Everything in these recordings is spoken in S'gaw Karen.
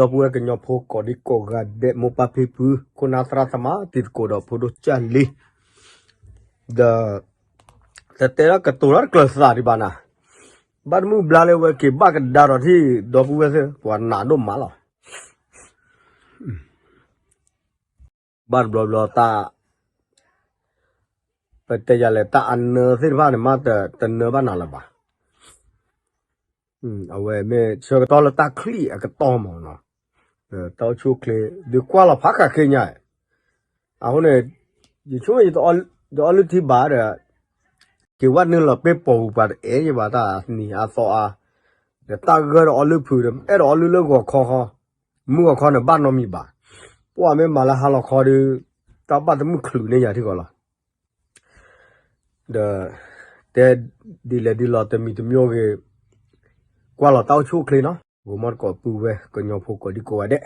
ဒီပုၢ်ဝဲၢ်ကညီဖိကိးဒံကိးဂၤဒဲး မိၢ်ပၢ်ဖံဖု ခိၣ်နၢ်သရၣ်သမါ တံၤသကိးဒီးဖိဒိၣ်ကၢ်လံ, ဒီး တတဲဒၣ်ကတိၤတၢ်တကျၢၤသးဒံးဘၣ်နၤ, ဘၣ်တမုၢ်ဘျါလၢဝဲက့ၤဘၣ်ကဒါဒီးထံၣ် ဒီပုၢ်ဝဲၢ်သ့ၣ် ပှၤနးဒိၣ်မးလီၤ. ဘၣ်တဘျီဘျီတၢ် ပတဲယၤလဲၣ် တၢ်အနၢသ့ၣ်တဖၣ်န့ၣ် မ့ၢ်တနၢဘၣ်နၤလၢၤဘၣ်. အဝဲမ့ၢ်ဆၢကတီၢ်လၢတၢ်ချံၣ်အကတီၢ်မးနီၤ, တၢ်အိၣ်ဆူၣ်အိၣ်ချ့ ဒုးကွၢ်လီၤဖးခးခဲညါ, အဃိန့ၣ် ယဆိကမိၣ်ယတအီလုၢ်ထံဘၣ်ဒီး က့ၤဝဲနုာ်လီၤပ့ၤပိာ်ပူၤပှၤတအဲၣ်ယဘၣ်တၢ်နံၤအသီအါ, ဒီးတၢ်ဂၢၢ်ဒီးအီလုၢ်ဖုးဒီး အဲၣ်ဒိးအီလုၢ်လၢဂီၤခီဃီ, မုၢ်ဂီၤခီန့ၣ်ဘၣ်နီတမံၤဘၣ်, ပှၤမ့ၢ်မၤလၢဟါလီၤခီဒီး တၢ်ဘၣ်တမုၢ်ချုးန့ၢ်ယၤထံကီးလီၤ. ဒီး တဲဒ်လဲၣ်ဒ်လဲၣ်တမံၤတမံၤဂ့ၤ, ကွၢ်လီၤတၢ်အိၣ်ဆူၣ်အိၣ်ချ့နီၤ, ဂီၤမီၢ်တကိးပုၢ်ဝဲၢ်ကညီဖိကိးဒံကိးဂၤဒဲး,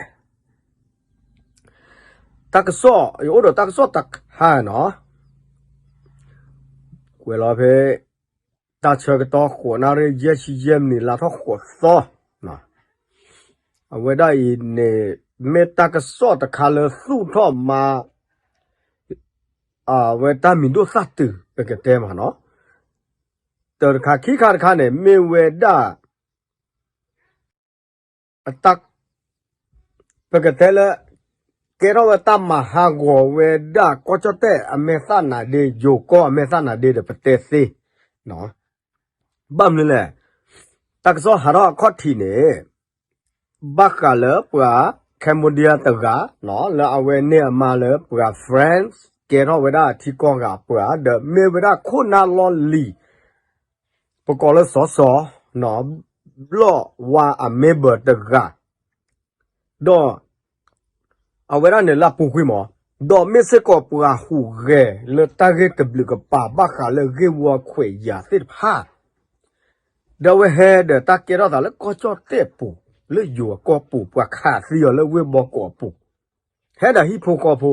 တၢ်ကစီၣ် ယအိၣ်ဒီးတၢ်ကစီၣ်တခါနီၤ, ကွဲးလီၤဖဲ တၢ်ဆၢကတီၢ် ဃိးနၣ်ရံၣ် ယဲၢ်ဆံယဲၢ်မံးနံး လါထီၣ်ဃိးသီ, အဝဲဒၣ်အံၤန့ၣ် မ့ၢ်တၢ်ကစီၣ်တခါလၢသူၣ်ထီၣ်မၤ အဝဲတၢ်မံၤဒိၣ်သၣ်တုၤ ပကတဲမးနီၤ, တၢ်တခါခံခါတခါန့ၣ် မ့ၢ်ဝဲဒၣ် အတၢ် ပကတဲလၢ ကဲထီၣ်ဝဲတၢ်မၤဟးဂီၤဝဲဒၣ် ကီၢ်ကၠီၣ်တဲၣ်အမဲာ်သၣ်နါဒ့ ယိၤကီၢ်အမဲာ်သၣ်နါဒ့ဒီးပတဲသ့, ဘၣ်မနုၤလဲၣ်, တၢ်ကစီၣ်ဟးထီၣ်အခီၣ်ထံးန့ၣ် ဘၣ်ဃးလၢပှၤ Cambodia တဂၤ လၢအဝဲန့ၢ်အမါလၢပှၤ France ကဲထီၣ်ဝဲဒၣ်ထံကီၢ်ဂၤပှၤ ဒီးမ့ၢ်ဝဲဒၣ်ခိၣ်နၢ်လီၢ်လံၤ ပကိးလၢစီၤစီၤ ဘျီၣ်ဝါအ member တဂၤ ဒီး အဝဲဒၣ်န့ၣ်လၢအပူၤကွံာ်မး, ဒီးမ့ၢ်စ့ၢ်ကီးပှၤဟူးဂဲၤလၢတၢ်ဂ့ၢ်တဘျုးကပၤ ဘၣ်ဃးလၢဂ့ၢ်ဝီခွဲးယာ်သ့ၣ်တဖၣ်, ဒီးအဝဲဟဲဒီးတၢ်ကဲထီၣ်သးလၢကီၢ်ကၠီၣ်တဲၣ်ပူၤ လၢယိၤအကီၢ်ပူၤ ပှၤခးသံအီၤလၢဝ့ၢ်ဘီကီးအပူၤ, ဟဲဒီးဟံၣ်ဖိဃီဖိ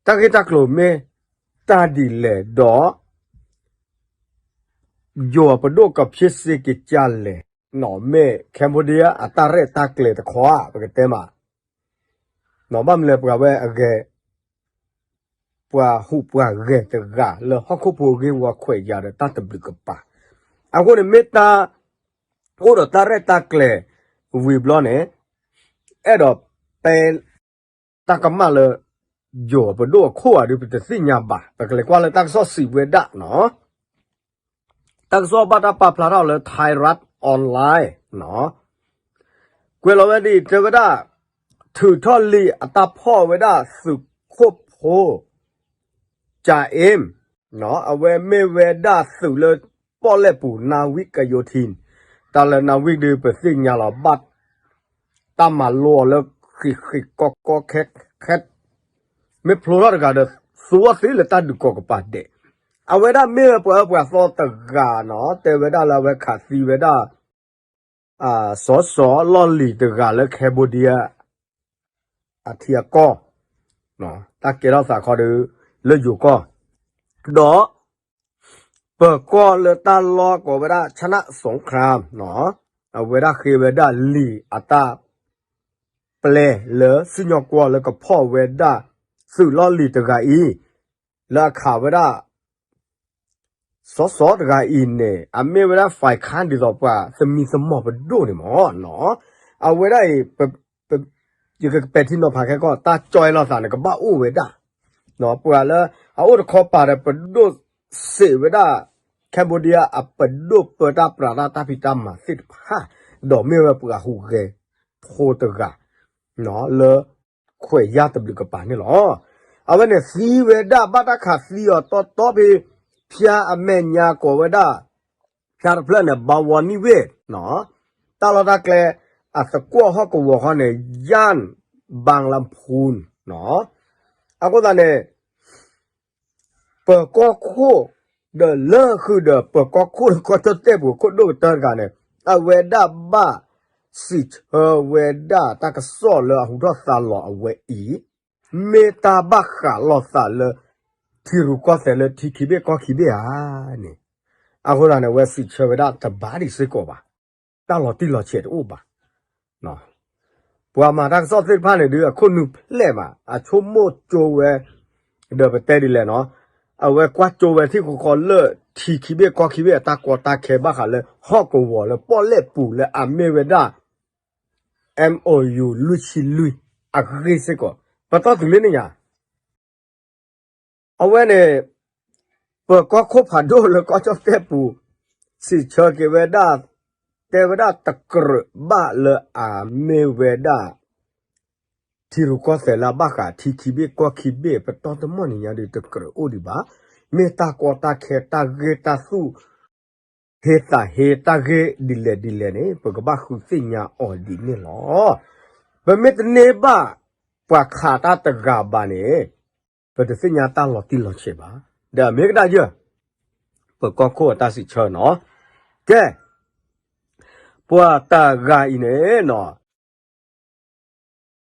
တၢ်ဂ့ၢ်တၢ်ကျိၤမ့ၢ်တၢ်ဒ်လဲၣ်ဒီး ယိၤအပဒိၣ်ကဖံးစ့က့ၤကလဲၣ်, မ့ၢ် Cambodia အတၢ်ရဲၣ်တၢ်ကျဲၤတခီဧါ ပကတဲမး, ဘၣ်မနုၤလဲၣ် ပှၤဝဲအဂဲၤ ပှၤဟူးပှၤဂဲၤတဂၤလၢဟီၣ်ခိၣ်ဖိဂ့ၢ်ဝီခွဲးယာ်ဒီးတၢ်တဘျုးကပၤ, အဃိန့ၣ်မ့ၢ်တၢ် အိၣ်ဒီးတၢ်ရဲၣ်တၢ်ကျဲၤဝံၤဘျီန့ၣ် အဲၣ်ဒိးပဲ တၢ်ကမၣ်လၢ ယိၤအပဒိၣ်အခိၣ်ဧါဒီး ပတသ့ၣ်ညါဘၣ်, ပကလဲၤကွၢ်လၢတၢ်ကစီၣ်စံးဝဲဒၣ်နီၤ, တၢ်ကစီၣ်ဘၣ်တၢ်ပာ်ဖျါထီၣ်လၢ Thai Rat Online နီၤ, ကွဲးလီၤဝဲဒ်အံၤ တဲဝဲဒၣ် ထုးထီၣ်လံာ်အတၢ်ဖီၣ်ဝဲဒၣ်သုးခိၣ်ဖိ ကၠၤအ့မ် အဝဲမ့ၢ်ဝဲဒၣ်သုးလၢပီၣ်လဲၣ်ပူၤ နာဝံၣ်ကယိၤထံး, တၢ်လၢနာဝံၣ်ဒုး ပသ့ၣ်ညါလီၤဘၣ် တၢ်မၤလိအီၤလၢဃံးဃံးကီကီခဲခဲ, မ့ၢ်ဖျိထီၣ်တဂၤဒီး သူအီၤသ့လၢတၢ်ဒုးကီၢ်ကပၤဒဲး, အဝဲဒၣ်မ့ၢ်ဝဲပှၤအၢပှၤသီတဂၤနီၤ, တဲဝဲဒၣ်လၢအဝဲခးသံဝဲဒၣ် စီၤစီၤလီၢ်လံၤတဂၤလၢ Cambodia အထံအကီၢ်, တၢ်ကဲထီၣ်သးခီဒီး လၢယိၤကီၢ်, ဒီး ပၢၤကီၢ်လၢတၢ်လီၢ်ကိးဝဲဒၣ် Chana Songkhram နီၤ, အဝဲဒၣ်ဃ့ဝဲဒၣ်လံာ်အတၢ်ပျဲလၢစံၣ်ညီၣ်ကွီၢ်လၢကဖီၣ်ဝဲဒၣ် သုးလီၢ်လံၤတဂၤအံၤ လၢအခးဝဲဒၣ် စီၤစီၤတဂၤအံၤန့ၣ် အမ့ၢ်ဝဲဒၣ် ဖဲခၣ် ဒ်သိးပှၤသမံသမိးပဒိၣ်န့ၣ်မးနီၤ, အဝဲဒၣ်အံၤ ယကပဲာ်ထံနီၤဖးခဲကီၢ် တၢ်ကၠီၣ်အ့ၣ်လိာ်သးန့ၣ် ကဘၣ်အိၣ်ဝဲဒၣ်, ပှၤလၢအအိၣ်တခီပၤဒီး ပဒိၣ်စံးဝဲဒၣ် Cambodia အပဒိၣ်ပၢတၢ်ပြးတၢ်တၢ်ဖံးတၢ်မၤသ့ၣ်တဖၣ်, ဒီးမ့ၢ်ဝဲပှၤဟူးဂဲၤဖိတဂၤ လၢ ခွဲးယာ်တဘျုးကပၤန့ၣ်လီၤ. အဝဲန့ၣ်သံဝဲဒၣ် ဘၣ်တၢ်ခးသံအီၤတီတီဖဲ ဖၠါအမဲာ်ညါကိးဝဲဒၣ် ဖၠါတဖျၢၣ်န့ၣ် ဘၣ်ဝီနံၣ်ဝ့ၢ်, တၢ်လီၢ်တၢ်ကျဲ အသကွီၢ်ဟီၣ်ကဝီၤခီန့ၣ် ယၣ်ဘၣ်လါဖူၣ်, အဃိသတးန့ၣ် ပၢၤကီၢ်ခိၣ် ဒီးလၢဃုာ်ဒီးပၢၤကီၢ်ခိၣ်လၢကီၢ်ကၠီၣ်တဲၣ်ပူၤ ခိၣ်ဒိၣ်ကတၢၢ်တဂၤန့ၣ် အဝဲဒၣ်ဘၣ်စံးဆၢဝဲဒၣ်တၢ်ကစီၣ်လၢအဟူထီၣ်သါလီၤအဝဲအံၤ, မ့ၢ်တၢ်ဘၣ်ဃးလိာ်သးလၢ ထံရူၢ်ကီၢ်သဲးလၢထံခံဘ့ၣ်ကီၢ်ခံဘ့ၣ်ဧါန့ၣ်, အဃိသတးန့ၣ် အဝဲစံးဆၢဝဲဒၣ်တဘၣ်ဒံးစ့ၢ်ကီးဘၣ်, တၢ်လီၤတံၢ်လီၤဆဲးတအိၣ်ဘၣ်. ပှၤမၤတၢ်ကစီၣ်သ့ၣ်တဖၣ်န့ၣ်ဒုး အခိၣ်နူာ်ဖျဲၣ်မး အဆိကမိၣ်ကၠိဝဲ ဒီးပတဲဒ်လဲၣ်နီၤ, အဝဲကွၢ်ကၠိဝဲထံၣ်ဃီဃီလၢ ထံခံဘ့ၣ်ကီခံဘ့ၣ်အတၢ်ကီတၢ်ခဲဘၣ်ဃးလၢ ဟီၣ်ကဝီၤလၢပီၣ်လဲၣ်ပူၤလၢအမ့ၢ်ဝဲဒၣ် M O U လွံၢ်ဆံလွံၢ် အဂ့ၢ်စ့ၢ်ကီး ပတီၢ်တုၤလၢန့ၣ်ညါ အဝဲန့ၣ် ပကီၢ်ခိၣ်ဖးဒိၣ်လၢကီၢ်ကၠီၣ်တဲၣ်ပူၤ စံးဆၢက့ၤဝဲဒၣ် တဲဝဲဒၣ်တကြၢးဘၣ်လၢအမ့ၢ်ဝဲဒၣ် ထံရူၢ်ကီၢ်သဲးလၢအဘၣ်ဃးထံခံဘ့ၣ်ကီၢ်ခံဘ့ၣ် ပတီၢ်တမီၢ်န့ၣ်ညါဒုးတကြၢးအိၣ်ဒံးဘၣ်. မ့ၢ်တၢ်ကီတၢ်ခဲတၢ်ဂ့ၢ်တၢ်သူၣ် ဟ့သးဟ့တၢ်ဂ့ၢ်ဒ်လဲၣ်ဒ်လဲၣ်န့ၣ် ပကဘၣ်ဃုသ့ၣ်ညါအီၤဒ်န့ၣ်လီၤ. ပမ့ၢ်တန့ၢ်ဘၣ်ပှၤခးတၢ်တဂၤဘၣ်န့ၣ် ပတသ့ၣ်ညါတၢ်လီၤတံၢ်လီၤဆဲးဘၣ်. ဒီးမ့ၢ်ကဒၣ်ယဲၢ် ပကီၢ်ခိၣ်အတၢ်စံးဆၢနီၤ. ကဲ ပှၤတဂၤအံၤန့ၣ်နီၤ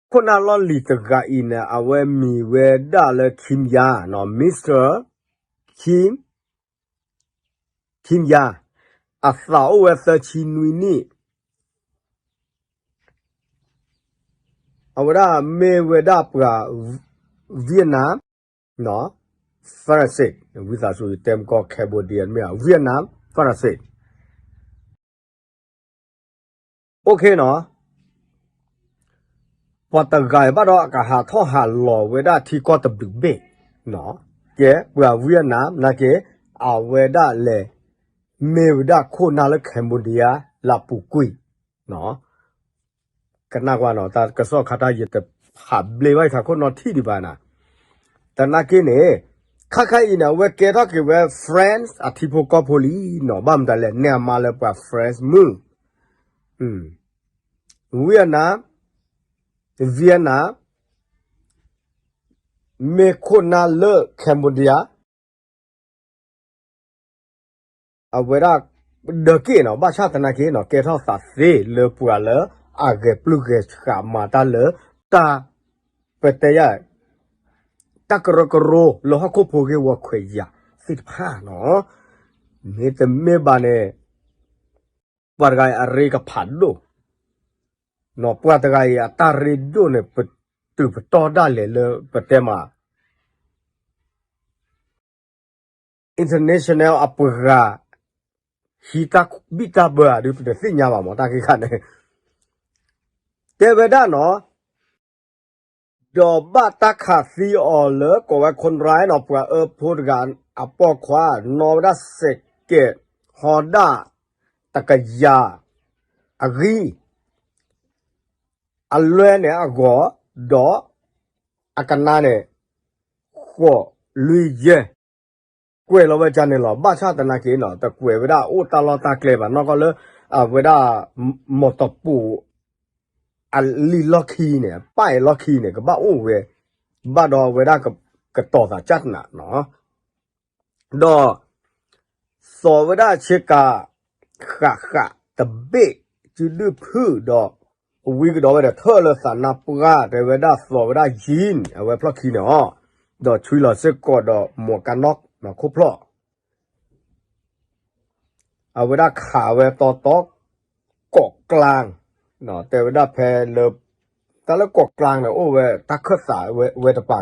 ခိၣ်နၢ်လီၢ်လံၤတဂၤအံၤန့ၣ် အဝဲမံၤဝဲဒၣ်လၢ Kim Ya နီၤ Mister Kim Kim Ya အသးအိၣ်ဝဲသၢဆံနွံနံၣ် အဝဲဒၣ်မ့ၢ်ဝဲဒၣ်ပှၤ Vietnam Pharisees ဝံသးစူၤတဲမကီၢ် Cambodia မ့ၢ် Vietnam Pharisees OK နီၤ ပှၤတဂၤအံၤဘၣ်ဒီးအကဟးထီၣ်ဟးလီၤဝဲဒၣ်ထံကီၢ်တဘျုးဘ့ၣ်နီၤ ကဲပှၤ Vietnam နာ်က့ အဝဲဒၣ်လဲၤ မ့ၢ်ဝဲဒၣ်ခိၣ်နၢ်လၢ Cambodia လၢအပူၤကွံာ်နီၤ ကနၣ်ကွၢ်နီၤ တၢ်ကစီၣ်ခါတၢ်ယတဖးဘျ့ဘၣ်ယထးခိၣ်နီထံၣ်ဒံးဘၣ်နၤ သနာ်က့န့ၣ် ခါခါအံၤန့ၣ် အဝဲကဲထီၣ်က့ၤဝဲ France အထံဖိကီၢ်ဖိလံနီၤ ဘၣ်မတၤလဲၣ် နဲၣ်အမါလၢပှၤ France မုၣ် Vietnam Vietnam မ့ၢ်ခိၣ်နၢ်လၢ Cambodia အဝဲဒၣ် ဒၢးက့ၣ်နီၤ ဘၣ်ဆၣ်သနာ်က့နီၤ ကဲထီၣ်သးသ့လၢပှၤလၢအဂဲၤပျုၢ်ဂဲၤဆှးမၤတၢ်လၢ တၢ် ပတဲယၤ တၢ်ကရၢကရိလၢဟီၣ်ခိၣ်ဖိဂ့ၢ်ဝီခွဲးယာ်သ့ၣ်တဖၣ်နီၤ မ့တမ့ၢ်ဘၣ်န့ၣ် ပှၤတဂၤအံၤအရ့ကဖးဒိၣ် ပှၤတဂၤအံၤအတၢ်ရ့ဒိၣ်န့ၣ် ပတုၤပတီၢ်ဒၣ်လဲာ်လၢပတဲမး international အပှၤ ဟံးတၢ်ဘံၣ်တၢ်ဘၢအဒုး ပတသ့ၣ်ညါဘၣ်မး တၢ်ဂ့ၢ်ခါန့ၣ် တဲဝဲဒၣ်နီၤ ဒီးဘၣ်တၢ်ခးသံအီၤလၢကိးဝဲ ခိၣ်နရၢနီၤ ပှၤအၢဖိတဂၤအပိာ်ခွါ နီၣ်ဝဲဒၣ်စဲးကဲး ဟီဒၣ် တကယၤ အဂံၢ် အလွဲၢ်န့ၣ်အဂီၤ ဒီး အကနါန့ၣ် ဃိးလွံၢ်ယဲၢ် ကွဲးလီၤဝဲကန့ၣ်လီၤ ဘၣ်ဆၣ်သနာ်က့နီၤ တကွဲးဝဲဒၣ်အိၣ်တၢ်လီၢ်တၢ်ကျဲဘၣ် နီၢ်ကီၢ်လၢ အဝဲဒၣ် မီၢ်တပူၤ အလံာ်လီၢ်ခံန့ၣ် ပၢ်အဲၣ်လီၢ်ခံန့ၣ် ကဘၣ်အိၣ်ဝဲ ဘၣ်ဒီးအဝဲဒၣ် ကတီၤသးကၢ်တနးနီၤ ဒီး သိးဝဲဒၣ်ဆ့ကၤ ဃးဃးတဘ့ၣ် စုဒုၣ်ဖုၣ်ဒီး ဝံကဒီးဝဲဒီး ထၢၣ်လၢသးနါပှၢ် တဲဝဲဒၣ်သိးဝဲဒၣ်ယံၣ် အဝဲဖျီၣ်ခံန့ၣ်အီၤ ဒီးဆွံလီၤစ့ၢ်ကီးဒီး မိၢ်ကနီၣ် ခိၣ်ဖျီၣ် အဝဲဒၣ်ခးဝဲတီတီ ကိးကျါ တဲဝဲဒၣ်ဖဲလၢ တၢ်လၢကိးကျါန့ၣ် အိၣ်ဝဲတၢ်ခၢၣ်သးဝဲတပၤ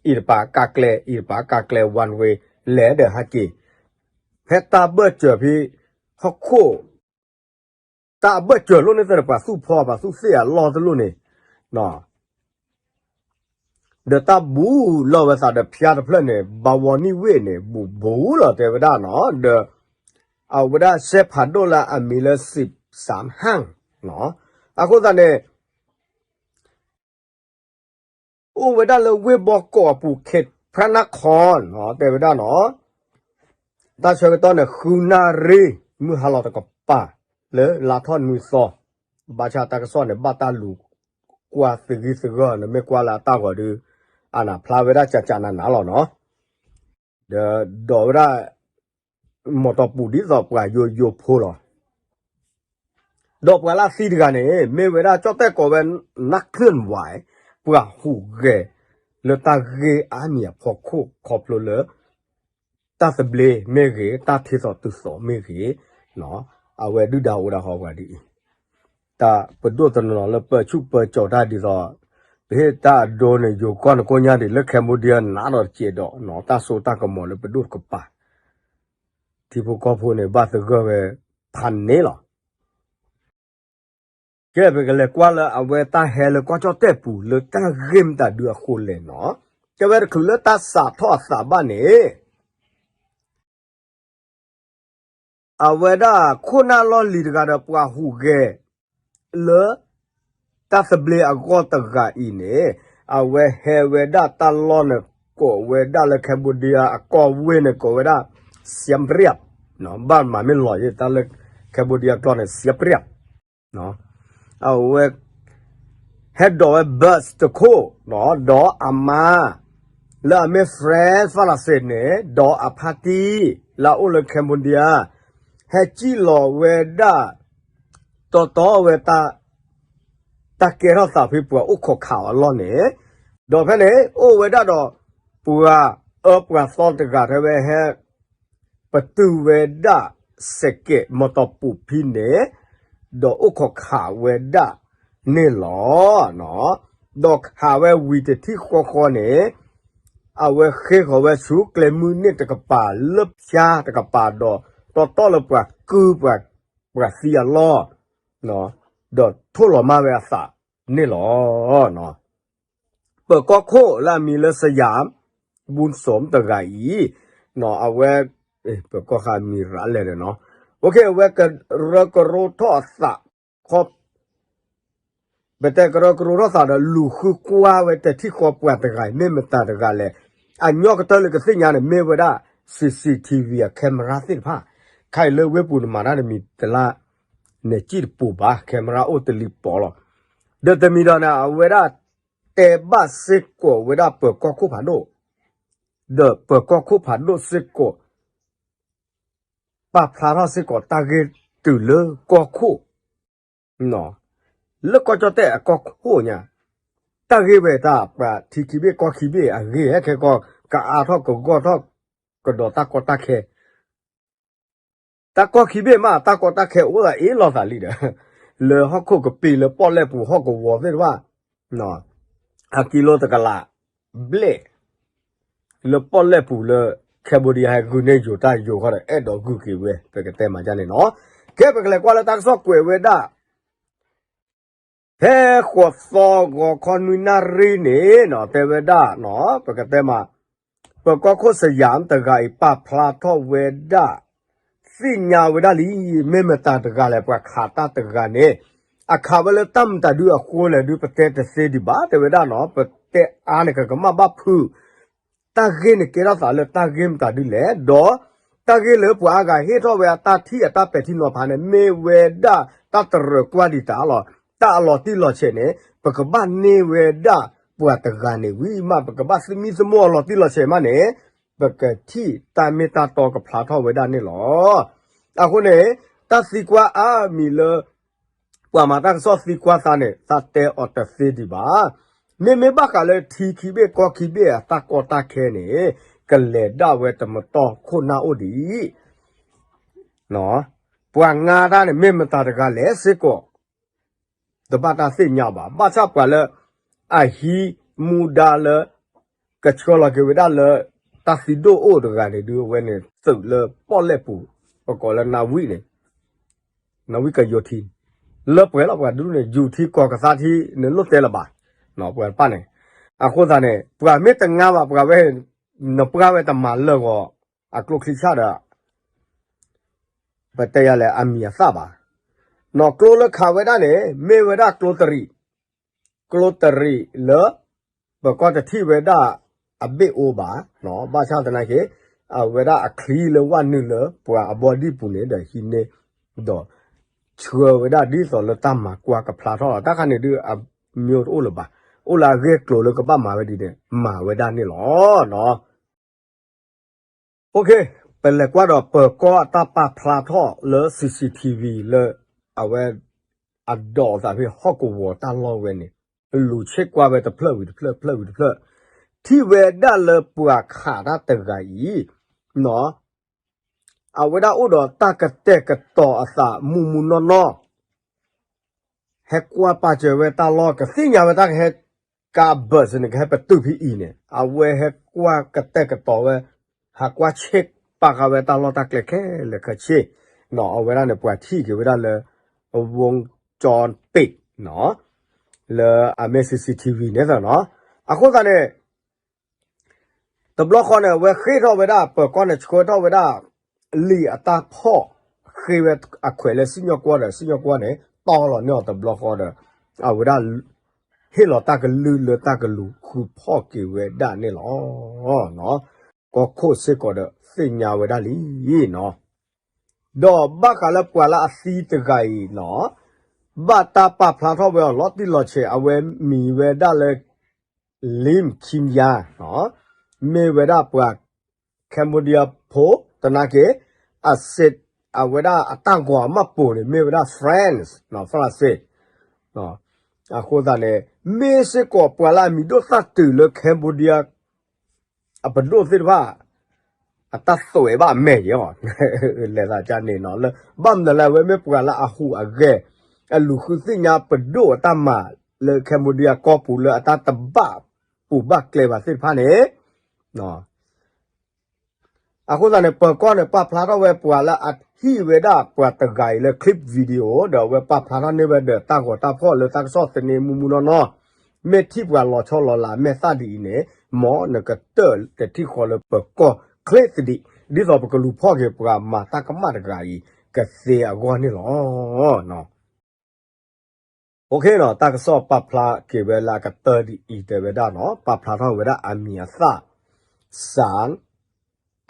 အံၤတပၤကးကျဲ အံၤတပၤကးကျဲ one way လဲၤဒီးဟဲက့ၤ ဖဲတၢ်ဘၢၣ်စၢၤဖဲ ဟီၣ်ခိၣ် တၢ်အဘၢၣ်စၢၤလိၣ်န့ၣ်သ့ၣ်ဒီး ပှၤသူၣ်ဖီပှၤသူၣ်သ့ၣ်အလီၢ်တလိၣ်န့ၣ် ဒီးတၢ်ဘူးလီၤဝဲသးဒီးဖၠါတဖျၢၣ်န့ၣ် ဘၣ်ဝီနံၣ်ဝ့ၢ်န့ၣ် ဘူးဘူးလီၤတဲဝဲဒၣ်နီၤ ဒီး အဝဲဒၣ်စဲးဖးဒိၣ်လၢအမံၤလၢ စံးစၢ်ဟၣ် အဃိသတးန့ၣ် အိၣ်ဝဲဒၣ်လၢဝ့ၢ်ဘီကီးအပူၤ ခ့းဖျါနါခီ တဲဝဲဒၣ်နီၤ တၢ်ဆၢကတီၢ်န့ၣ် ဃုနၣ်ရံၣ် မုၢ်ဟါလီၤတကပၤ လၢလါထီၣ်နွံသီ ဘၣ်ဆၣ်တၢ်ကစီၣ်န့ၣ် ဘၣ်တၢ်လူၤကွၢ်သဂံၢ်သဂၢၢ်န့ၣ် မ့ၢ်ကွၢ်လၢအတၢ်ဂီၤဒုး အနၢ်ဖျါဝဲဒၣ်ကကနးနးလီၤနီၤ ဒီးဒိးဝဲဒၣ် မီၢ်တီၢ်ပူၤဒ်သိးပှၤယိယိဖိလီၤ ဒီးပှၤလၢအသံတဂၤန့ၣ် မ့ၢ်ဝဲဒၣ်ကၠီၣ်တဲၣ်ကိးဝဲ နၢ်ချၢၣ်ဝဲ ပှၤဟူးဂဲၤလၢတၢ်ဂ့ၢ်အါမံၤအဖီခိၣ်ခီဖျိလၢ တၢ်သဘျ့မ့ၢ်ဂ့ၤ တၢ်ထံသီတုၤသီမ့ၢ်ဂ့ၤ အဝဲဒုၣ်ဒါအိၣ်ဒၣ်ဟီပှၤဒ်အံၤ တၢ်ပဒိၣ်တနီၤလၢပၢဆူၣ်ပၢစိးတၢ်ဒ်သိး ပဟ့ၣ်တၢ်အဒိန့ၣ် ယိၤကီၢ်န့ၣ်ကိးညါဒံးလၢ Cambodia နးဒီးတစဲးဒီးနီၤ တၢ်စိတၢ်ကမီၤလၢပဒိၣ်တကပၤ ထံဖိကီၢ်ဖိန့ၣ် ဘၣ်သဂၢၢ်ဝဲဖးန့ၣ်လီၤ. ကဲ ပကလဲၤကွၢ်လၢအဝဲတၢ်ဟဲလၢကီၢ်ကၠီၣ်တဲၣ်ပူၤလၢတၢ်ဂ့ၢ်မတၤဒုအဃိလဲၣ်နီၤ, ကဲဝဲတချုးလၢတၢ်စးထီၣ်အသးဘၣ်န့ၣ် အဝဲဒၣ်ခိၣ်နၢ်လီၢ်လံၤတဂၤဒီးပှၤဟူးဂဲၤ လၢ တၢ်သဘျ့အဂီၢ်တဂၤအံၤန့ၣ် အဝဲဟဲဝဲဒၣ်တၢ်လီၢ်န့ၣ် ကိးဝဲဒၣ်လၢ Cambodia အကီၢ်ဝ့ၢ်န့ၣ် ကိးဝဲဒၣ် Siem Reap ဘၣ်မၤမ့ၢ်လီၤယဲၢ်တၢ်လၢ Cambodia ကျိာ်န့ၣ် Siem Reap အဝဲ ဟဲဒိးဝဲ bus တခိၣ် ဒီးအမါ လၢအမ့ၢ် friend ဖၣ်လီၤစ့းန့ၣ် ဒီးအဖါတံၢ် လၢအအိၣ်လၢ Cambodia ဟဲစံၣ်လီၤဝဲဒၣ် တီတီဝဲ တၢ်ကဲထီၣ်သးဖဲပှၤအိၣ်ခိးခးအီၤအလီၢ်န့ၣ်, ဒီးဖဲန့ၣ် အိၣ်ဝဲဒၣ်ဒီး ပှၤအၢပှၤသီတဂၤထဲဝဲဟဲ ပတုာ်ဝဲဒၣ် စဲးကဲးမတီၤပူၤဖဲန့ၣ်, ဒီးအိၣ်ခိးခးဝဲဒၣ်န့ၣ်လီၤ. ဒီးခးဝဲဝံၤတထံၣ်ဃီဃီန့ၣ် အဝဲဃ့ၢ်ဃီၤဝဲဆူကျဲမုၢ်န့ၣ်တကပၤလၢဖၠါတကပၤဒီး တီတီလၢပှၤကုၢ်ပှၤ ပှၤသံအလီၢ် ဒီးထိၣ်လီၤမၢ်ဝဲအသးန့ၣ်လီၤ. ပၢၤကီၢ်ခိၣ်လၢအမံၤလၢ Sayam Bunsom တဂၤအံၤ အဝဲ ပၢၤကီၢ်ဃါမံၤရၤလဲၣ်န့ၣ်နီၤ, အဝဲကရၢကရိထီၣ်အသး ခီ ပတဲကရၢကရိထီၣ်သးဒီး လူၤဃုကွၢ်ဝဲတထံၣ်ဃီပှၤတဂၤအံၤ မ့ၢ်မတၤတဂၤလဲၣ်. အညီကတၢၢ်လၢကသ့ၣ်ညါန့ၣ် မ့ၢ်ဝဲဒၣ် CCTV အ camera သ့ၣ်တဖၣ်, ခဲအံၤလၢဝ့ၢ်ပူၤနမၤတၢ်တမံၤတလါ နစံၣ်တပူၤဘၣ် camera အိၣ်တလံၤပီၤလီၤ. ဒီးတမံၤဒီးန့ၣ် အဝဲဒၣ်တဲဘၣ်စ့ၢ်ကီးဝဲဒၣ်ပၢၤကီၢ်ခိၣ်ဖးဒိၣ်, ဒီးပၢၤကီၢ်ခိၣ်ဖးဒိၣ်စ့ၢ်ကီး ပာ်ဖျါထီၣ်စ့ၢ်ကီးတၢ်ဂ့ၢ်တုၤလၢကီၢ်ခိၣ် လၢကီၢ်ကၠီၣ်တဲၣ်အကီၢ်ခိၣ်ညါ, တၢ်ဂ့ၢ်ဝဲတၢ်ပှၤထံခံဘ့ၣ်ကီၢ်ခံဘ့ၣ်အဂ့ၢ် ဟဲခဲကီၢ် ကအါထီၣ်ကဂီၢ်ထီၣ်ကဒီးတၢ်ကီတၢ်ခဲ တၢ်ကီၢ်ခံဘ့ၣ်မး တၢ်ကီတၢ်ခဲအိၣ်သးအ့ၣ်လိာ်သးလံဒီး လၢဟီၣ်ခိၣ်ကပ့ၤလၢပီၣ်လဲၣ်ပူၤဟီၣ်ကဝီၤသ့ၣ်တဖၣ် အကံလိတကလးဘျဲၣ် လၢပီၣ်လဲၣ်ပူၤလၢ Cambodia ဟဲဂုာ်န့ၢ်ယိၤတၢ်ယိၤခီဒီး အဲၣ်ဒိးဂုာ်က့ၤဝဲ ပကတဲမၤဒ်န့ၣ်နီၤ. ကဲ ပကလဲၤကွၢ်လၢတၢ်ကစီၣ်ကွဲးဝဲဒၣ် ဖဲဃိးသီဂီၤခီနွံနၣ်ရံၣ်န့ၣ်နီၤ တဲဝဲဒၣ်နီၤ ပကတဲမး ပၢၤကီၢ်ခိၣ် Sayam တဂၤအံၤ ပာ်ဖျါထီၣ်ဝဲဒၣ် သ့ၣ်ညါဝဲဒၣ်လံ မ့ၢ်မတၤတဂၤလဲၣ် ပှၤခးတၢ်တဂၤန့ၣ် အခးဝဲလၢတၢ်မတၤဒုအဃိလဲၣ်ဒု ပတဲတသ့ဒံးဘၣ် တဲဝဲဒၣ်နီၤ ပတဲအါန့ၣ် ကကမၣ်ဘၣ်ဖုး တၢ်ဂ့ၢ်န့ၣ်ကဲထီၣ်သးလၢတၢ်ဂ့ၢ်မတၤဒုလဲၣ် ဒီး တၢ်ဂ့ၢ်လၢပှၤအါဂၤဟ့ၣ်ထီၣ်ဝဲအတၢ်ထံၣ်အတၢ်ပဲာ်ထံနီၤဖးန့ၣ် မ့ၢ်ဝဲဒၣ်တၢ်တရၢၣ်ကွၢ်ဒံးတၢ်လီၤ. တၢ်အလီၤတံၢ်လီၤဆဲးန့ၣ် ပကဘၣ်န့ၢ်ဝဲဒၣ်ပှၤတဂၤန့ၣ်ဝံၤမး ပကဘၣ်သမံသမိးအလီၤတံၢ်လီၤဆဲးမးန့ၣ် ပကထံၣ်တၢ်မ့ၢ်တၢ်တီကဖျါထီၣ်ဝဲဒၣ်န့ၣ်လီၤ. အဃိန့ၣ် တၢ်သံကွၢ်အါမံၤလၢ ပှၤမၤတၢ်ကစီၣ်သံကွၢ်သးန့ၣ် သးတဲအီၤတသ့ဒံးဘၣ်. မ့မ့ၢ်ဘၣ်ဃးလၢထံခံဘ့ၣ်ကီၢ်ခံဘ့ၣ်အတၢ်ကီတၢ်ခဲန့ၣ် ကလဲၤဒၣ်ဝဲတမတီၢ်ခိၣ်နၢ်အိၣ်ဒံး ပှၤငါတၢ်န့ၣ် မ့ၢ်မတၤတဂၤလဲၣ်စ့ၢ်ကီး တဘၣ်တၢ်သ့ၣ်ညါဘၣ်. ဘၣ်ဆၣ်ပှၤလၢ အဟံးမူဒါလၢ ကဆှၢလီၤက့ၤဝဲဒၣ်လၢ တၢ်သံဒိၣ်အိၣ်တဂၤန့ၣ်ဒုး အဝဲန့ၣ်သုးလၢပီၣ်လဲၣ်ပူၤ ပကိးလၢနၣ်ဝံၣ်န့ၣ် နၣ်ဝံၣ်ကယိၤထံ လၢပှဲၤလီၤပှၤဒုးန့ၣ် ယူၤထံကီၢ်ကသါထံ နလိၣ်တဲလၢၤဘၣ် ပှၤတဖၣ်န့ၣ် အဃိသတးန့ၣ် ပှၤမ့ၢ်တငါဘၣ် ပှၤဝဲ နပှၢ်ဝဲတမၤလၢာ်ဂီၤ အကျိချံဆၣ်ဒီး ပတဲယၤလဲၣ် အမံၤအသၣ်ဘၣ်. နီၢ်ကျိလၢခးဝဲဒၣ်န့ၣ် မ့ၢ်ဝဲဒၣ်ကျိတရံး, ကျိတရံးလၢ ပကီၢ်တထံၣ်ဝဲဒၣ်အဘ့ၣ်အိၣ်ဘၣ်, ဘၣ်ဆၣ်သနာ်က့ အဝဲဒၣ်အချံလၢဝဲနုာ်လၢပှၤအဘီဒံၣ်ပူၤန့ၣ်ဒီးဟံးန့ၢ် ဒီးဆှၢဝဲဒၣ်ဒ်သိးလၢတၢ်မၤကွၢ်ကဖျါထီၣ်လီၤ. တၢ်ခါန့ၣ်ဒုးအမ့ၢ်တအိၣ်လၢၤဘၣ်, အိၣ်လၢအဂ့ၢ်ကျိၤလၢကဘၣ်မၤဝဲဒ်န့ၣ် မၤဝဲဒၣ်န့ၣ်လီၤ. ပလဲၤကွၢ်ဒီးပၢၤကီၢ်အတၢ်ပာ်ဖျါထီၣ်လၢ CCTV လၢ အဝဲ အဒိးသးဖဲဟီၣ်ကဝီၤတၢ်လီၢ်ဝဲန့ၣ် လူၤဆ့ၣ်ကွၢ်ဝဲတဖျၢၣ်ဝံၤတဖျၢၣ် ဖျၢၣ်ဝံၤတဖျၢၣ် ထံၣ်ဝဲဒၣ်လၢပှၤခးတၢ်တဂၤအံၤ အဝဲဒၣ်အိၣ်ဒီးတၢ်ကတဲာ်ကတီၤအသးမုၢ်မုၢ်နီၢ်နီၢ် ဟဲကွၢ်ပာ်စၢၤဝဲတၢ်လီၢ် ကသ့ၣ်ညါဝဲတၢ်ကဟဲ ကါဘၢၣ်စ့ၢ်န့ၣ် ကဟဲပတုာ်ဖဲအံၤန့ၣ် အဝဲဟဲကွၢ်ကတဲာ်ကတီၤဝဲ ဟးကွၢ်ဆ့ၣ်ပာ်ဃာ်ဝဲတၢ်လီၢ်တၢ်ကျဲခဲလၢာ်ခဲဆ့နီၤ အဝဲဒၣ်န့ၣ် ပှၤထံၣ်က့ၤဝဲဒၣ်လၢ ဝူကၠီပ့းနီၤ လၢအမ့ၢ် C C T V န့ၣ်သနီၤ အဃိသတးန့ၣ် တဘျီဃီန့ၣ် အဝဲဃ့ၢ်ထီၣ်ဝဲဒၣ် ပၢၤကီၢ်န့ၣ် ဆှၢထီၣ်ဝဲဒၣ် လံာ်အတၢ်ဖီၣ် ဃ့ဝဲအခွဲးလၢစံၣ်ညီၣ်ကွီၢ်ဒီး စံၣ်ညီၣ်ကွီၢ်န့ၣ် တီလီၤန့ၢ်အီၤတဘျီဃီဒီး အဝဲဒၣ် ဟ့ၣ်လီၤတၢ်ကလုၢ်လၢတၢ်ကလူၤဃုဖီၣ်က့ၤဝဲဒၣ်န့ၣ်လီၤ. ကီၢ်ခိၣ်စ့ၢ်ကီးဒီးသ့ၣ်ညါဝဲဒၣ်လံနီၤ ဒီးဘၣ်ဃးလၢပှၤလၢအသံတဂၤအံၤနီၤ ဘၣ်တၢ်ပာ်ဖျါထီၣ်ဝဲအီၤလီၤတံၢ်လီၤဆဲး အဝဲမံၤဝဲဒၣ်လၢ Lim Kim Ya နီၤ မ့ၢ်ဝဲဒၣ်ပှၤ Cambodia ဖိ သနာ်က့ အစ့ အဝဲဒၣ်အတၢ်ဂီၤအမၢ်ပိာ်န့ၣ် မ့ၢ်ဝဲဒၣ် France နီၤ ဖရၣ်စ့ၣ် အဃိသတးန့ၣ် မ့ၢ်စ့ၢ်ကီးပှၤလၢအမံၤဒိၣ်သၣ်တုၤလၢ Cambodia အပဒိၣ်သ့ၣ်တဖၣ် အတၢ်သွဲးဘၣ်အမဲာ်ယဲၢ် လဲၤသးကန့ၣ်နီၤ လၢ ဘၣ်မနုၤလၢအဝဲမ့ၢ်ပှၤလၢအဟူးအဂဲၤ အလူၤဃုသ့ၣ်ညါပဒိၣ်အတၢ်မၤလၢ Cambodia ကီၢ်ပူၤလၢအတၢ်တဘၣ်ပူၤဘၣ်ကျဲဘၣ်သ့ၣ်တဖၣ်န့ၣ် အဃိသတးန့ၣ် ပၢၤကီၢ်န့ၣ် ပာ်ဖျါထီၣ်ဝဲပှၤလၢအဟံၣ်ဝဲဒၣ်ပှၤတဂၤအံၤလၢ clip video ဒီးအဝဲပာ်ဖျါထီၣ်န့ၢ်ဝဲဒီးတၢ်ဂီၤတၢ်ဖီၣ်လၢတၢ်ကစီၣ်သန့မူမူနီၢ်နီၢ်, မ့ၢ်ထံၣ်ပှၤလီၤဆီလီၤလးမဲာ်သၣ်ဒ်အံၤန့ၣ်, မ်နကတၢၢ်တထံၣ်ဃီလၢပၢၤကီၢ်ချ့သဒံး, ဒ်သိးပကလူၤဖီၣ်က့ၤပှၤမၤတၢ်ကမၣ်တဂၤအံၤ ကသ့အဂီၢ်န့ၣ်လီၤ. တၢ်ကစီၣ်ပာ်ဖျါက့ၤဝဲလၢအကတၢၢ်ဒ်အံၤတဲဝဲဒၣ်နီၤ, ပာ်ဖျါထီၣ်ဝဲဒၣ်အမံၤအသၣ် စၣ်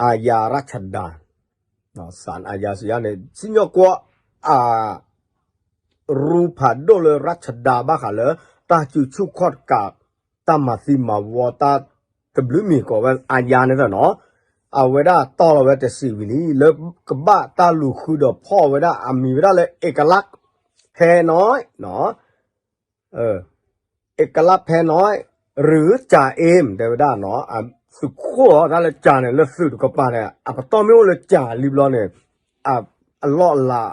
အယၤရၣ်ဆဒါ, စၣ်အယၤစယၤန့ၣ် စံၣ်ညီၣ်ကွီၢ်အ ရူၢ်ဖးဒိၣ်လၢရၣ်ဆဒါဘၣ်ဃးလၢ တၢ်စုဆူၣ်ခီၣ်တကး တၢ်မၤသံမၤဝီတၢ်တဘျုးမံၤကိးဝဲအယၤန့ၣ်နီၤ, အဝဲဒၣ်တီၢ်လီၤဝဲတဆံးဝံၤလံ လၢကဘၣ်တၢ်လူၤဃုဒီးဖီၣ်ဝဲဒၣ်အမံၤဝဲဒၣ်လၢ เอกลักษณ์ แพน้อย နီၤ เอกลักษณ์ แพน้อย หรือจ่าเอ็ม တဲဝဲဒၣ်နီၤ, သုးခိၣ်အီၤတၢ်လၢကၠၤန့ၣ် လၢသုးတကပၤန့ၣ် အပတီၢ်မ့ၢ်အိၣ်လၢကၠၤလံဘျီန့ၣ် အလီၢ်အလၤ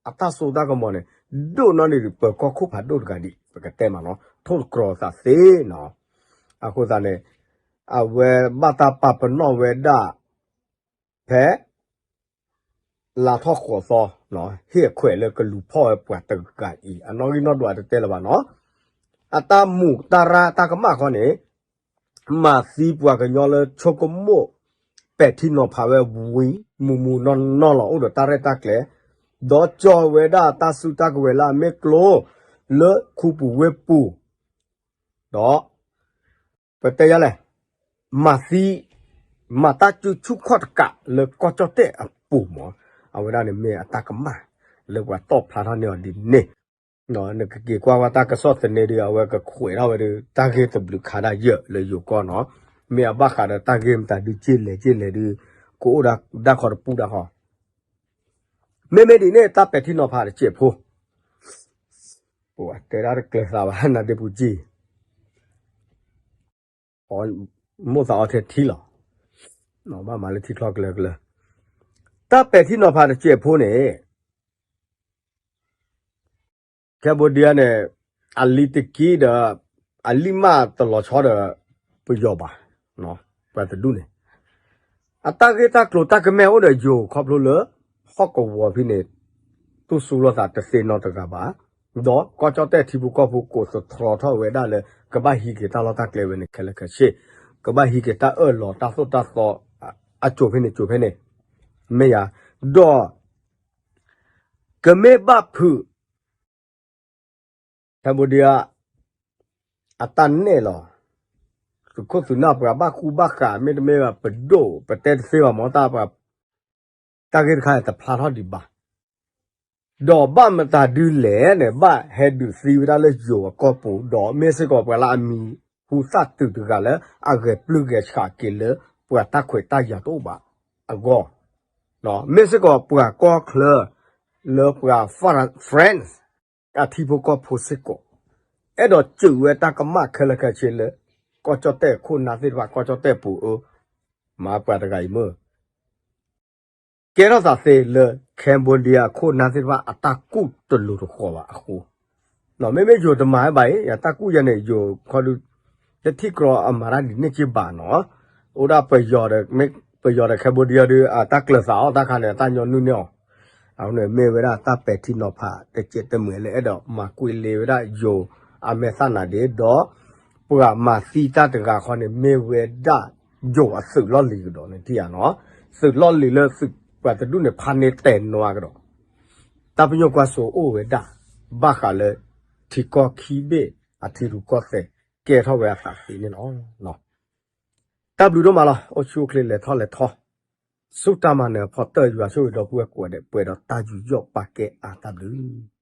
အတၢ်စိတၢ်ကမီၤန့ၣ် ဒိၣ်နီၢ်န့ၢ်ဒံးပၢၤကီၢ်ခိၣ်ဖးဒိၣ်တဂၤဒံး ပကတဲမးနီၤ ထိၣ်သတြီၤသးသ့နီၤ, အဃိသတးန့ၣ် အဝဲဘၣ်တၢ်ပာ်ပနီၣ်ဝဲဒၣ် ဖဲ လါထီၣ်ဃိးသီ ဟ့ၣ်အခွဲးလၢကလူၤဖီၣ်ဝဲပှၤတဂၤအံၤ အနီၣ်ဂံၢ်နီၣ်ဒွးတတဲလၢၤဘၣ်နီၤ, အတၢ်မူးတၢ်ရၢ်တၢ်ကမၣ်ခီန့ၣ် မၤသံပှၤကညီလၢဆိကမိၣ် ပဲာ်ထံနီၤဖးဝဲဝံၤ မူးမူးနီၢ်နီၢ်လီၤ အိၣ်ဒီးတၢ်ရဲၣ်တၢ်ကျဲၤ, ဒီးကၠီဝဲဒၣ်တၢ်စုတၢ်ကဝဲၤလၢအမ့ၢ်ကျိ လၢခူပူၤဝ့ၢ်ပူၤ ဒီး ပတဲယလဲၣ်, မၤသံ မၤတၢ်စုဆူၣ်ခီၣ်တကးလၢကီၢ်ကၠီၣ်တဲၣ်အပူၤမး, အဝဲဒၣ်န့ၣ်မ့ၢ်အတၢ်ကမၣ် လၢပှၤတီၣ်ဖျါထီၣ်န့ၢ်အီၤဒ်န့ၣ်, နကက့ၤကွၢ်ဝဲတၢ်ကစီၣ်သန့ဒီး အဝဲကခွဲးထီၣ်ဝဲဒီး တၢ်ဂ့ၢ်တဘျုးခါဒၣ်ယဲၢ်လၢယိၤကီၢ်နီၤ, မ့ၢ်အဘၣ်ဃးဒီးတၢ်ဂ့ၢ်မတၤဒုးက့လဲၤက့လဲၤဒုး ကအိၣ်ဒၣ်ခီတပူၤဒၣ်ဃီ မ့မ့ၢ်ဒ်န့ၣ် တၢ်ပဲာ်ထံနီၤဖးတစဲးဖိ, တဲဒၣ်တကျၢၤသးဘၣ် နဒ့ပူၤကံၢ်, မိၣ်သးအီထဲထံလီၤ, ဘၣ်မၤလၢထံချီကျၢၤကျၢၤ, တၢ်ပဲာ်ထံနီၤဖးတစဲးဖိန့ၣ် Cambodia န့ၣ် အလံၤတက့ဒီး အလံၤမးတလီၤဆီဒီး ပယီၤဘၣ်, ပှၤတဒူၣ်န့ၣ် အတၢ်ဂ့ၢ်တၢ်ကျိၤတၢ်ကမဲအိၣ်ဒီးယိၤခီဖျိလၢ ဟီၣ်ကဝီၤဖဲန့ၣ် တူၢ်စူၤလိာ်သးတသ့နီတဂၤဘၣ်, ဒီးကီၢ်ကၠီၣ်တဲၣ်ထံဖိကီၢ်ဖိကိးသတြီထီၣ်ဝဲဒၣ်လၢ ကဘၣ်ဟံးက့ၤတၢ်လီၢ်တၢ်ကျဲဝဲန့ၣ်ခဲလၢာ်ခဲဆ့, ကဘၣ်ဟံးက့ၤတၢ်အၢၣ်လီၤတၢ်သိၣ်တၢ်သီ အစိၤဖဲန့ၣ်စိၤဖဲန့ၣ်, မ့ၢ်ယၤ, ဒီး ကမ့ၢ်ဘၣ်ဖုး Cambodia အတၢ်နဲၣ်လီၤ, သုးခိၣ်သုးနၢ်ပှၤဘၣ်ဃူဘၣ်ဃး မ့တမ့ၢ်ဘၣ်ပဒိၣ် ပတဲတသ့ဘၣ်မ့ၢ်တၢ်ပှၤ, တၢ်ဂ့ၢ်တခါန့ၣ်တဖျါထီၣ်ဒံးဘၣ်, ဒီးဘၣ်မတၤဒုလဲၣ်န့ၣ် ဘၣ်ဟဲဒုးသံဝဲဒၣ်လၢယိၤအကီၢ်ပူၤ ဒီးမ့ၢ်စ့ၢ်ကီးပှၤလၢအမံၤဟူသၣ်တုၤတဂၤလၢအဂဲၤပျုၢ်ဂဲၤဆှးက့ၤလၢ ပှၤတၢ်ခွဲးတၢ်ယာ်တအိၣ်ဘၣ်အဂီၢ်, မ့ၢ်စ့ၢ်ကီးပှၤကီၢ်ချၢ လၢပှၤ France အထံဖိကီၢ်ဖိစ့ၢ်ကီး အဲၣ်ဒိးစၢၤဝဲတၢ်ကမၣ်ခဲလၢာ်ခဲဆ့လၢ ကီၢ်ကၠီၣ်တဲၣ်ခိၣ်နၢ်သ့ၣ်တဖၣ် ကီၢ်ကၠီၣ်တဲၣ်ပူၤအၢ, မၤပှၤတဂၤအံၤမ့ၢ် ကဲထီၣ်သးသ့လၢ Cambodia ခိၣ်နၢ်သ့ၣ်တဖၣ်အတၢ်ကူၣ်တလိၤတဃီၤဘၣ်အဃိ, မ့မ့ၢ်ယိၤတမၤဝဲဘၣ်အံၤ ယတၢ်ကူၣ်ယဲန့ၣ် ယိၤခီဒု တထံၣ်ကြီအမၤတၢ်ဒ်န့ၣ်က့ဘၣ်နီၤ, အိၣ်ဒၣ်ပယီၤဒီး ပယီၤဒီး Cambodia ဒု အတၢ်ကျၢၤသးအီၤတၢ်ခါန့ၣ် အတၢ်ညီနုၢ်န့ၢ်အီၤ, အဃိန့ၣ် မ့ၢ်ဝဲဒၣ်တၢ်ပဲာ်ထံနီၤဖးတစဲးတမှဲၤလၢအဲၣ်ဒိးမၤကွံာ်လ့ဝဲဒၣ်ယိၤအမဲာ်သၣ်နၤဒ့ဒီး ပှၤမၤသံတၢ်တဂၤခီန့ၣ် မ့ၢ်ဝဲဒၣ်ယိၤအသုးလီၢ်လံၤကဒီးန့ၣ်ထံၣ်ဧါနီၤ, သုးလီၢ်လံၤလၢသုးပှၤတဒူၣ်န့ၣ် ဖးန့ၢ်တဲာ်နီၤကဒီး တၢ်ပညိၣ်ကွၢ်စိအိၣ်ဝဲဒၣ် ဘၣ်ဃးလၢ ထံကီၢ်ခံဘ့ၣ်အထံရူၢ်ကီၢ်သဲး ကဲထီၣ်ဝဲအသးသ့န့ၣ်လီၤ. တၢ်ဘျုးဒိၣ်မးလီၤ. အိၣ်ဆူၣ်အိၣ်ချ့လဲၤထီၣ်လဲၤထီ, ဆူၣ်တၢ်မၤနၢၤအဖီတၢၢ် ယွၤဆိၣ်ဂ့ၤဒီပုၢ်ဝဲၢ်ကိးဂၤဒဲး ပှဲၤဒီးတၢ်ယူးယီၣ်ပာ်ကဲအါတၢ်ဘျုး